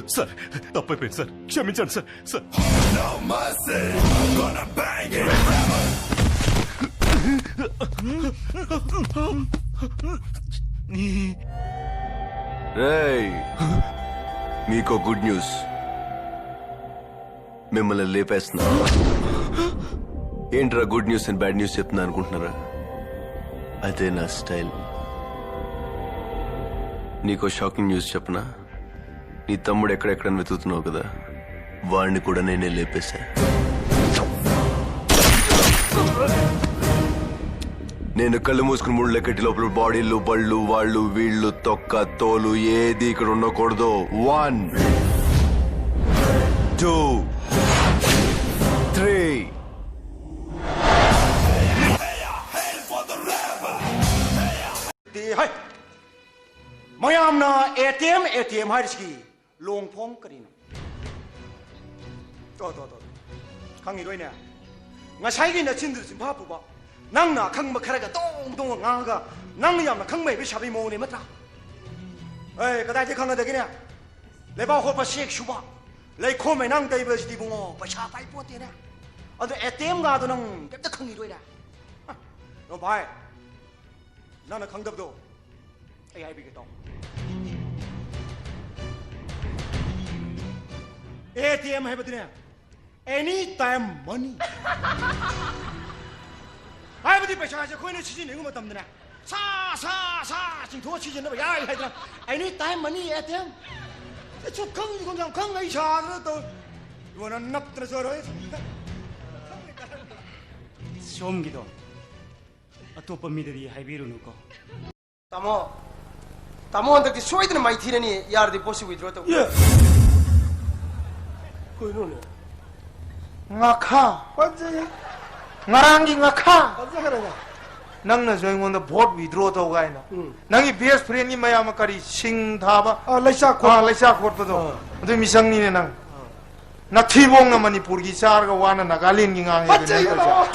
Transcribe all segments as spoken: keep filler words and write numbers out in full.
Sir, తప్పైపోయింది sir, క్షమించండి sir. Sir, రేయ్, మీకు గుడ్ న్యూస్. మిమ్మల్ని లేపేస్తున్నా. ఏంట్రా good news and bad news చెప్తున్నా అనుకుంటున్నారా? అదే నా స్టైల్. నీకో షాకింగ్ న్యూస్ చెప్పనా? నీ తమ్ముడు ఎక్కడెక్కడని వెతుకుతున్నావు కదా, వాడిని కూడా నేనే లేపేశా. నేను కళ్ళు మూసుకుని మూడు లెక్కటి లోపల బాడీలు, బళ్ళు, వాళ్ళు, వీళ్ళు, తొక్క, తోలు ఏది ఇక్కడ ఉండకూడదు. One, two, three. ꯗꯤ ꯍꯩ! ꯃꯌꯥꯝꯅ A T M, A T M ꯍꯥꯏꯔꯤꯁꯤꯒꯤ ꯂꯣꯡ ꯐꯣꯡ ꯀꯔꯤꯅꯣ? ꯇꯣ, ꯇꯣ, ꯇꯣ, ꯇꯣ꯫ ꯈꯪꯉꯤꯔꯣꯏꯅꯦ? ꯉꯁꯥꯏꯒꯤ ꯅꯆꯤꯟꯗꯨ ꯆꯤꯟꯐꯥ ꯄꯨꯕ, ꯅꯪꯅ ꯑꯈꯪꯕ ꯈꯔꯒ ꯗꯣꯡ ꯗꯣꯡ ꯉꯥꯡꯉꯒ ꯅꯪꯅ ꯌꯥꯝꯅ ꯈꯪꯕ ꯍꯩꯕ ꯁꯥꯕꯩ ꯃꯑꯣꯡꯅꯦ ꯅꯠꯇ꯭ꯔꯥ? ꯑꯦ, ꯀꯗꯥꯏꯗꯒꯤ ꯈꯪꯒꯗꯒꯦꯅꯦ? ꯂꯩꯕꯥꯛ ꯍꯣꯠꯄ, ꯆꯦꯛ ꯁꯨꯕ, ꯂꯩꯈꯣꯝ ꯂꯩꯅꯥꯡ ꯇꯩꯕꯁꯤꯗꯤ ꯏꯕꯨꯡꯉꯣ ꯄꯩꯁꯥ ꯄꯥꯏ ꯄꯣꯠꯇꯦꯅꯦ꯫ ꯑꯗꯣ ꯑꯦ ꯇꯤ ꯑꯦꯝꯒꯗꯣ ꯅꯪ ꯀꯩꯝꯇ ꯈꯪꯉꯤꯔꯣꯏꯅꯦ? ꯍ, ꯅꯣ ꯚꯥꯏ, ꯅꯪꯅ ꯈꯪꯗꯕꯗꯣ ꯑꯩ ꯍꯥꯏꯕꯤꯒꯦ ꯇꯥꯎ꯫ ꯑꯦ ꯇꯤ ꯑꯦꯝ ꯍꯥꯏꯕꯗꯤꯅꯦ, ꯑꯦꯅꯤ ꯇꯥꯏꯝ ꯃꯅꯤ꯫ ꯍꯥꯏꯕꯗꯤ ꯄꯩꯁꯥꯁꯦ ꯑꯩꯈꯣꯏꯅ ꯁꯤꯖꯤꯟꯅꯅꯤꯡꯕ ꯃꯇꯝꯗꯅꯦ, ꯁꯥ ꯁꯥ ꯁꯥ ꯆꯤꯡꯊꯣꯛꯑ ꯁꯤꯖꯤꯟꯅꯕ ꯌꯥꯏ ꯍꯥꯏꯗꯅ꯫ ꯑꯦꯅꯤ ꯇꯥꯏꯝ ꯃꯅꯤ ꯑꯦ ꯇꯤ ꯑꯦꯝ꯫ ꯁꯨꯝ ꯈꯪꯁꯨ ꯈꯪ-, ꯌꯥꯝ ꯈꯪ ꯑꯩ ꯁꯥꯗꯅ ꯇꯧ꯫ ꯏꯕꯣ, ꯅꯪ ꯅꯞꯇꯅ ꯆꯣꯏꯔꯣꯏ꯫ ꯁꯣꯝꯒꯤꯗꯣ ꯑꯇꯣꯞꯄ ꯃꯤꯗꯗꯤ ꯍꯥꯏꯕꯤꯔꯨꯅꯨꯀꯣ꯫ ꯇꯥꯃꯣ, ꯇꯥꯃꯣ ꯍꯟꯗꯛꯇꯤ ꯁꯣꯏꯗꯅ ꯃꯥꯏꯊꯤꯔꯅꯤ꯫ ꯌꯥꯔꯗꯤ ꯄꯣꯠꯁꯤ ꯋꯤꯗ꯭ꯔꯣ ꯇꯧ꯫ ꯑꯦ, ꯀꯩꯅꯣꯅꯦ? ꯉꯥꯈꯥ꯫ ꯐꯖꯩ, ꯉꯔꯥꯡꯒꯤ ꯉꯥꯈꯥ꯫ ꯐꯖꯈ꯭ꯔꯦꯅꯦ꯫ ꯅꯪꯅꯁꯨ ꯑꯩꯉꯣꯟꯗ ꯚꯣꯠ ꯋꯤꯗ꯭ꯔꯣ ꯇꯧ ꯀꯥꯏꯅ꯫ ꯎꯝ꯫ ꯅꯪꯒꯤ ꯕꯦꯁ ꯐ꯭ꯔꯦꯟꯒꯤ ꯃꯌꯥꯝ ꯑꯃ ꯀꯔꯤ ꯁꯤꯡ ꯊꯥꯕ꯫ ꯑ, ꯂꯩꯆꯥꯛ ꯈꯣꯠ- ꯑꯥ, ꯂꯩꯆꯥꯛ ꯈꯣꯠꯄꯗꯣ꯫ ꯑꯥ꯫ ꯑꯗꯨꯏ ꯃꯤꯁꯪꯅꯤꯅꯦ ꯅꯪ꯫ ꯅꯊꯤꯕꯣꯡꯅ ꯃꯅꯤꯄꯨꯔꯒꯤ ꯆꯥꯔꯒ ꯋꯥꯅ ꯅꯥꯒꯥꯂꯦꯟꯒꯤ ꯉꯥꯡꯉꯦ ꯑꯗꯨꯅꯦ ꯐꯖꯩ, ꯅꯪ ꯇꯧꯔꯤꯁꯦ꯫ ꯇꯥꯃꯣ꯫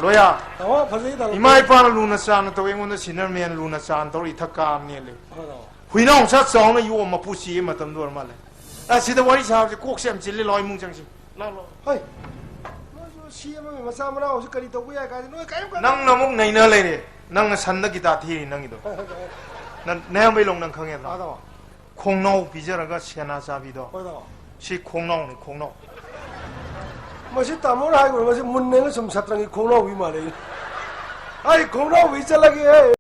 ꯂꯣꯌꯥ, ꯇꯥꯃꯣ, ꯐꯖꯩ ꯇꯥꯃꯣ꯫ ꯏꯃꯥ ꯏꯄꯥꯅ ꯂꯨꯅ ꯆꯥꯟꯅ ꯇꯧꯋꯦ, ꯑꯩꯉꯣꯟꯗ ꯁꯤꯅꯔꯃꯦꯟ ꯂꯨꯅ ꯆꯥꯟꯅ ꯇꯧꯔ ꯏꯊꯛ ꯀꯥꯕꯅꯦ ꯂꯩ꯫ ꯍꯣꯏ ꯇꯥꯃꯣ꯫ ꯍꯨꯏꯅꯥꯎ ꯃꯆꯥ ꯆꯥꯎꯅ ꯌꯣꯛꯑ ꯃꯄꯨ ꯁꯤꯕ ꯃꯇꯝꯗ ꯑꯣꯏꯔ ꯃꯥꯜꯂꯦ꯫ ꯑꯁꯤꯗ ꯋꯥꯔꯤ ꯁꯥꯕꯁꯦ ꯀꯣꯛꯁꯦ ꯌꯥꯝ ꯆꯤꯜꯂꯤ꯫ ꯂꯥꯎ, ꯏꯃꯨꯡ ꯆꯪꯁꯤ꯫ ꯂꯥꯎ, ꯂꯥꯎ꯫ ꯍꯣꯏ꯫ ꯅꯣꯏꯁꯨ ꯁꯤ ꯑꯃꯒꯤ ꯃꯆꯥ ꯃꯅꯥꯎꯁꯨ ꯀꯔꯤ ꯇꯧꯕ ꯌꯥꯏ ꯀꯥꯏꯗ ꯅꯣꯏ ꯀꯔꯤꯝ ꯈꯟ- ꯅꯪꯅ ꯑꯃꯨꯛ ꯅꯩꯅ ꯂꯩꯔꯦ꯫ ꯅꯪꯅ ꯁꯟꯗ ꯒꯤꯇꯥ ꯊꯤꯔꯤ ꯅꯪꯒꯤꯗꯣ꯫ ꯅꯪ ꯅꯌꯥꯝꯕꯩ ꯂꯧ ꯅꯪ ꯈꯪꯉꯦꯗ꯭ꯔꯣ? ꯑꯥ, ꯇꯥꯃꯣ꯫ ꯈꯣꯡꯅꯥꯎ ꯄꯤꯖꯔꯒ ꯁꯦꯅꯥ ꯆꯥꯕꯤꯗꯣ꯫ ꯍꯣꯏ, ꯇꯥꯃꯣ꯫ ꯁꯤ ꯈꯣꯡꯅꯥꯎꯅꯤ, ꯈꯣꯡꯅꯥꯎ꯫ ꯃꯁꯤ ꯇꯥꯃꯣꯅ ꯍꯥꯏꯈ꯭ꯔꯣ, ꯃꯁꯤ ꯃꯨꯟꯅꯦꯅ ꯁꯨꯝ ꯁꯥꯇ꯭ꯔꯪꯒꯤ ꯈꯣꯡꯅꯥꯎꯕꯤ ꯃꯥꯜꯂꯦ꯫ ꯑꯩ ꯈꯣꯡꯅꯥꯎꯕꯤ ꯆꯠꯂꯒꯦ꯫